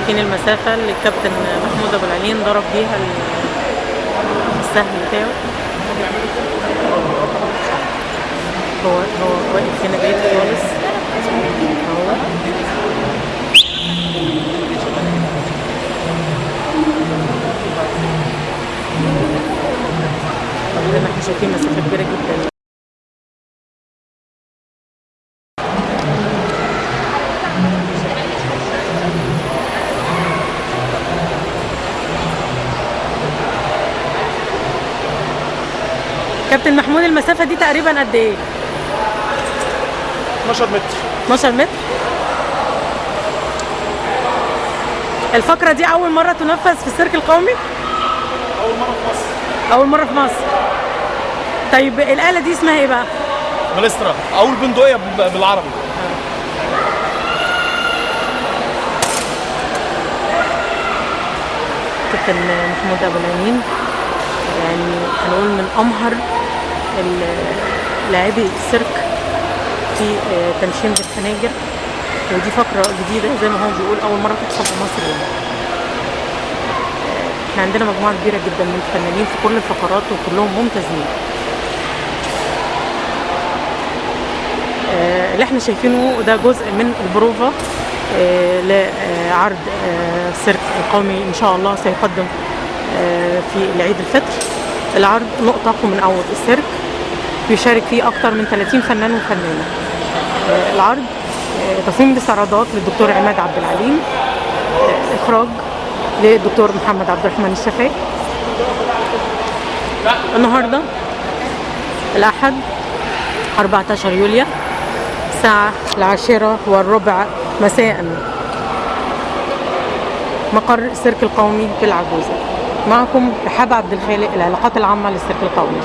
شايفين المسافة اللي الكابتن محمود أبو العلين ضرب بيها السهم بتاعه. هو واقف هنا بعيد خالص اهو. زي ما احنا شايفين مسافة كبيرة جدا. كابتن محمود، المسافة دي تقريبا قد ايه؟ 12 متر. 12 متر. الفقرة دي أول مرة تنفذ في السيرك القومي؟ أول مرة في مصر. أول مرة في مصر. طيب الآلة دي اسمها ايه بقى؟ باليسترا أو البندقية بالعربي. كابتن محمود أبو العينين يعني هنقول من أمهر لاعبي السيرك في تنشين بالخناجر، ودي فقرة جديدة زي ما هو بيقول أول مرة تحصل في مصر. يعني احنا عندنا مجموعة كبيرة جدا من الفنانين في كل الفقرات وكلهم ممتازين. اللي احنا شايفينه ده جزء من البروفة لعرض السيرك القومي إن شاء الله سيقدم في العيد الفطر. العرض نقطة من أول السيرك، بيشارك فيه أكتر من 30 فنان وفنانة. العرض تصميم الاستعراضات للدكتور عماد عبد العليم، إخراج للدكتور محمد عبد الرحمن الشافعي. النهارده الأحد 14 يوليو الساعة 10:15 مساء، مقر السيرك القومي في العجوزة. معكم رحاب عبد الخالق، العلاقات العامة للسيرك القومي.